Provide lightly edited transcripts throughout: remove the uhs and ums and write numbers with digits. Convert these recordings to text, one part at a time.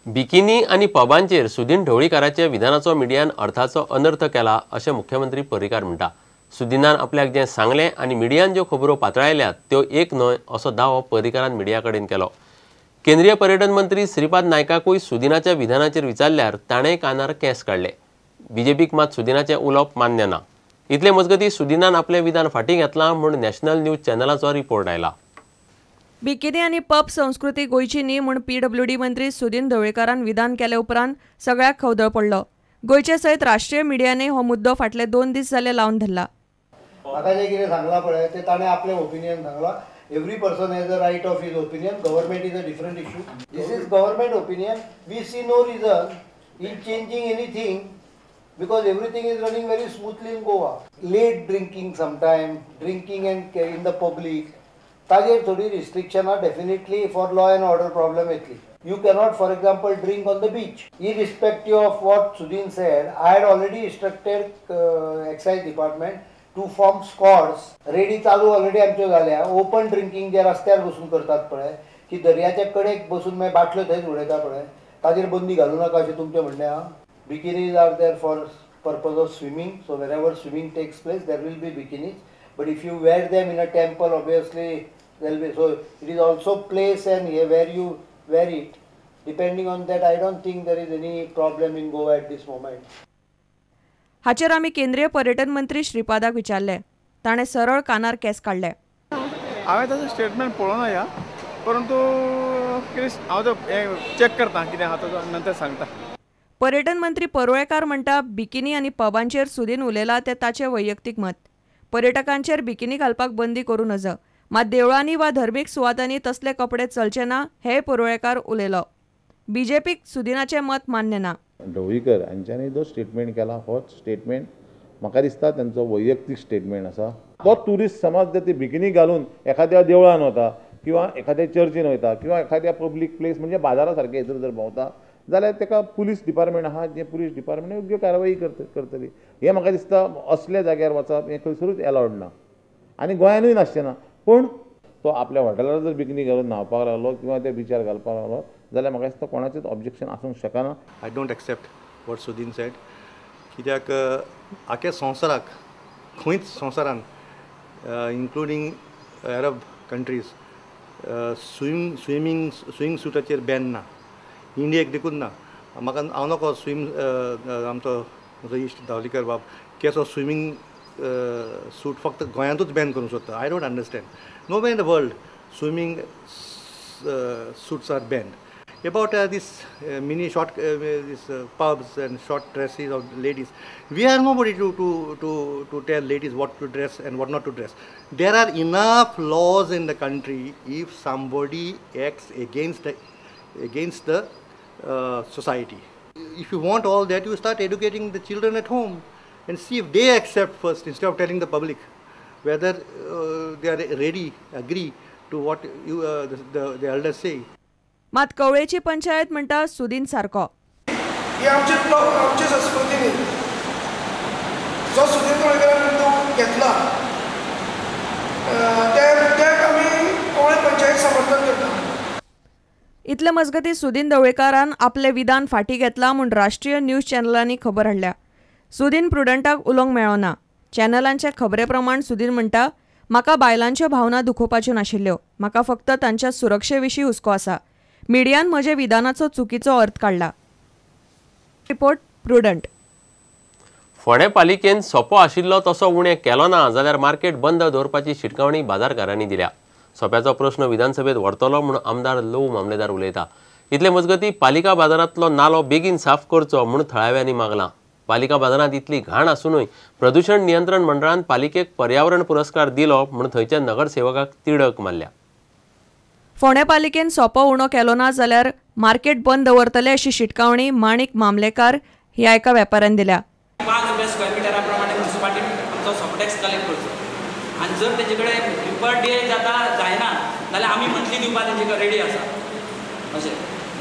Bikini आनी पबांचेर सुदीन ढवळीकाराच्या विधानाचो मिडियान अर्थाचो अनर्थ केला अशें मुख्यमंत्री पर्रीकार म्हणटा। सुदीनान आपल्याक जें सांगलें आनी मिडियान ज्यो खबरो पातळायल्यात त्यो एक न्हय असो दावो पर्रीकारान मिडिया कडेन केलो। केंद्रीय पर्यटन मंत्री श्रीपाद नायकाकूय सुदीनाच्या विधानाचेर विचारल्यार ताणें कानार केंस काडले। बीजेपीक मात सुदीनाचें उलोवप मान्य ना। इतले मजगतीं सुदीनान आपलें विधान फाटीं घेतलां म्हूण नॅशनल न्यूज चॅनलाचो रिपोर्ट आयला। बिकिनी आनी पब संस्कृती गोंयची न्ही म्हूण पीडब्ल्यूडी मंत्री सुदीन ढवळीकारान विधान केले उपरांत सगळ्याक खवदळ पडलो। गोंयचे सयत राष्ट्रीय मिडियाने हो मुद्दो फाटले 2 दीस जाले लावन धरला। म्हाका जें कितें सांगलां पळय तें ताणें आपलें ओपिनियन सांगलां। Every person has a right of his opinion. Government is a different issue. This is government opinion. We see no reason in changing anything because everything is running very smoothly in Goa. Late drinking sometime, drinking and in the public, ताजेर थोडी रिस्ट्रिक्शनां definitely for law and order problem येतली। You cannot, for example, drink on the beach. Irrespective of what Sudin said, I had already instructed excise department to form squads. Ready चालू already आमच्यो जाल्या। Open drinking जे रस्त्यार बसून करतात पळय, की दर्याच्या कडेक बसून मागीर बाटल्यो थंयच उडयता पळय, ताजेर बंदी घालूं नाका अशें तुमचें म्हणणें आहा। Bikinis are there for purpose of swimming, so wherever swimming takes place there will be bikinis, but if you wear them in a temple obviously there will be, so it is also place and where you wear it, depending on that I don't think there is any problem in Goa at this moment. हाचेर आमी केंद्रीय पर्यटन मंत्री श्रीपादाक विचारले, ताणें सरळ कानार केस काडले। हांवें ताचें स्टेटमेंट पळोवना ह्या, परंतु कितें हांव तो चॅक करता कितें आहा तो नंतर सांगता। पर्यटन मंत्री परुळेकार म्हणटा बिकिनी आनी पबांचेर सुदीन उलयला तें ताचें वैयक्तीक मत। पर्यटकांचेर बिकिनी घालपाक बंदी करूं नजो, मात देवळांनी वा धर्मीक सुवातांनी तसले कपडे चलचे ना हें परुळेकार उलयलो। बीजेपीक सुदीनाचें मत मान्य ना। ढवळीकर हांच्यांनी जो स्टेटमेंट केला हो स्टेटमेंट म्हाका दिसता तांचो वैयक्तीक स्टेटमेंट आसा। तो ट्युरिस्ट समज जर ती बिकिनी घालून एखाद्या देवळान वता किंवा एखाद्या चर्चीन वयता किंवा एखाद्या पब्लीक प्लेस म्हणजे बाजारा सारके हेतून जर भोंवता जाल्यार ताका पुलीस डिपार्टमेंट आहा, जे पुलीस डिपार्टमेंट योग्य कारवाई करतली। हें म्हाका दिसता असल्या जाग्यार वचप हें खंयसरूच एलावड ना आनी गोंयानूय नासचें ना। पूण तो आपल्या हॉटेलार जर बिकनी घालून न्हांवपाक लागलो किंवा त्या बिचार घालपाक लागलो जाल्यार म्हाका दिसता कोणाचेंच ऑब्जेक्शन आसूंक शकना। I don't accept what Sudin said, कित्याक आख्या संवसाराक खंयच संवसारान इन्क्लुडींग अरब कंट्रीज स्विमींग सुटाचेर बॅन ना, इंडियेक देखून ना। म्हाका हांव नको स्विम आमचो म्हजो इश्ट धावलीकर बाब केसो स्विमींग सूट फक्त गोंयांतूच बॅन करूंक सोदता। I don't understand, no way in the world swimming suits are banned. About this mini short this pubs and short dresses of ladies, we are nobody to tell ladies what to dress and what not to dress. There are enough laws in the country. If somebody acts against the society, if you want all that, you start educating the children at home and see if they accept first, instead of telling the public whether they are ready, agree to what you the elders say. मात कवळेची पंचायत म्हणटा सुदीन सारको ही आमची आमची संस्कृती न्ही। जो सुदीन ढवळीकारान मुद्दो घेतला त्या मुद्द्याक आमी कवळे पंचायत समर्थन करता। इतले मजगतीं सुदीन ढवळीकारान आपलें विधान फाटीं घेतलां म्हूण राष्ट्रीय न्यूज चॅनलांनी खबर हाडल्या। सुदीन प्रुडंटाक उलोवंक मेळना। चॅनलांचे खबरे प्रमाण सुदीन म्हणटा, म्हाका बायलांच्यो भावना दुखोवपाच्यो नाशिल्ल्यो, म्हाका फक्त तांच्या सुरक्षे विशीं हुस्को आसा। मिडियान म्हजे विधानाचो चुकीचो अर्थ काडला। Report Prudent. फोंडें पालिकेन सोपो आशिल्लो तसो उणें केलो ना जाल्यार मार्केट बंद दवरपाची शिटकावणी बाजारकारांनी दिल्या। सोप्याचो प्रश्न विधानसभेत व्हरतलो म्हूण आमदार लवू मामलेदार उलयता। इतले मजगतीं पालिका बाजारांतलो नालो बेगीन साफ करचो म्हूण थळाव्यांनी मागलां। पालिका बाजारांत इतली घाण आसुनूय प्रदूषण नियंत्रण मंडळान पालिकेक पर्यावरण पुरस्कार दिलो म्हूण थंयच्या नगरसेवकाक तिडक मारल्या। फोंडें पालिकेन सोपो उणो केलो ना जाल्यार मार्केट बंद दवरतले अशी शिटकावणी माणिक मामलेकार ह्या एका वेपाऱ्यान दिल्या। 5 रुपया स्क्वेअर मिटरा प्रमाणे म्युनिसिपालिटी आमचो सोपो टॅक्स कलेक्ट करचो आनी जर तेजे कडेन पर डे जाता जायना जाल्यार आमी मंथली दिवपाक तेंचे कडेन रेडी आसा। अशें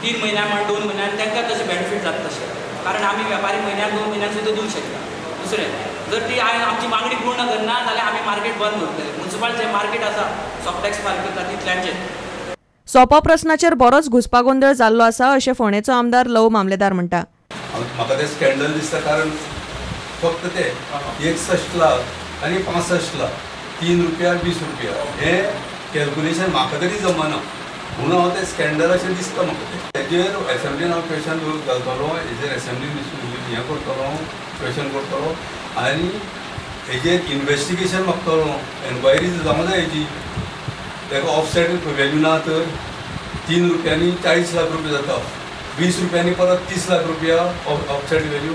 3 म्हयन्या म्हण 2 म्हयन्यान तांकां तशें बेनिफीट जाता तशें, कारण आमी वेपारी म्हयन्याक 2 म्हयन्याक सुद्दां दिवंक शकता। दुसरें जर ती आमची मागणी पूर्ण करना जाल्यार आमी मार्केट बंद दवरतले। म्युनिसिपालिटी मार्केट आसा सोप टॅक्स फारीक करता तितल्यांचेर। सोपो प्रस्नाचेर बरोच घुस्पागोंदळ जाल्लो आसा अशें फोंडेचो आमदार लव मामलेदार म्हणटा. म्हाका तें स्कॅन्डल दिसता, कारण फक्त ते 61 लाख आनी 65 लाख 3 रुपया 20 रुपया हें कॅल्क्युलेशन म्हाका तरी जमना, म्हणून हांव तें स्कॅन्डल अशें दिसता म्हाका. तें तेजेर एसेंब्लीन हांव क्वेशन घालतलो, हेजेर एसेंब्लीन हें करतलो, क्वेशन करतलो आनी हेजेर इन्वेस्टिगेशन मागतलो, एन्क्वायरी जावंक जाय हेजी. ताका ऑफसेट व्हॅल्यू ना तर 3 रुपयांनी 40 लाख रुपया जाता, 20 रुपयांनी परत 30 लाख रुपया ऑफसेट व्हॅल्यू.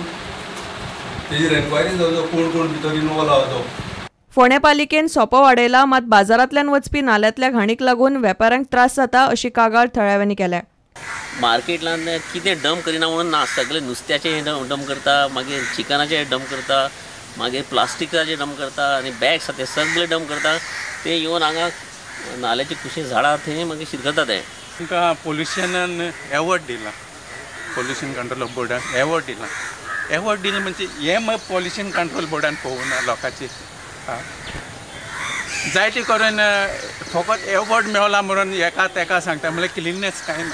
तेजेर एन्क्वायरी जावचो, कोण कोण भितर इनवॉल्व आहा तो. फोंडें पालिकेन सोपो वाडयला, मात बाजारांतल्यान वचपी नाल्यांतल्या घाणीक लागून वेपाऱ्यांक त्रास जाता अशी कागाळ थळाव्यांनी केल्या. मार्केटांत कितें डंप करिना म्हणून ना, सगळे नुस्त्याचें डंप करता, मागीर चिकनाचें डंप करता, मागीर प्लास्टिकाचें डंप करता आनी बॅग्स आसा ते सगळे डंप करता. ते येवन हांगा नाल्याची कुशीन झाडां थंय मागीर शिरकता. ते तांकां पोल्युशनान एवॉर्ड दिला, पोल्युशन कंट्रोल बोर्डान एवॉर्ड दिला. एवॉर्ड दिला म्हणजे हें मागीर पोल्युशन कंट्रोल बोर्डान पळोवना लोकांची जायते करून फकत एवॉर्ड मेळला म्हणून एका तेका सांगता, म्हणल्यार क्लिननेस कांय ना.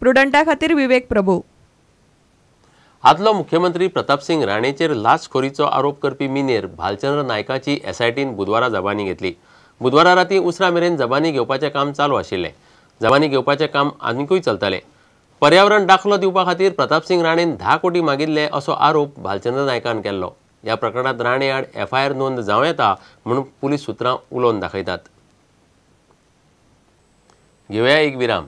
प्रुडंटा खातीर विवेक प्रभू. आदलो मुख्यमंत्री प्रतापसिंग राणेचेर लाचखोरीचो आरोप करपी मिनेर भालचंद्र नायकाची एसआयटीन बुधवारा जबानी घेतली. बुधवारा राती उसरा मेरेन जबानी घेवपाचें काम चालू आशिल्लें. जबानी घेवपाचें काम आनिकूय चलतालें. पर्यावरण दाखलो दिवपा खातीर प्रतापसिंग राणेन 10 कोटी मागिल्ले असो आरोप भालचंद्र नायकान केल्लो. ह्या प्रकरणांत राणे आड एफआयआर नोंद जावं येता म्हणून पुलीस सुत्रां उलोवन दाखयतात. घेवया एक विराम.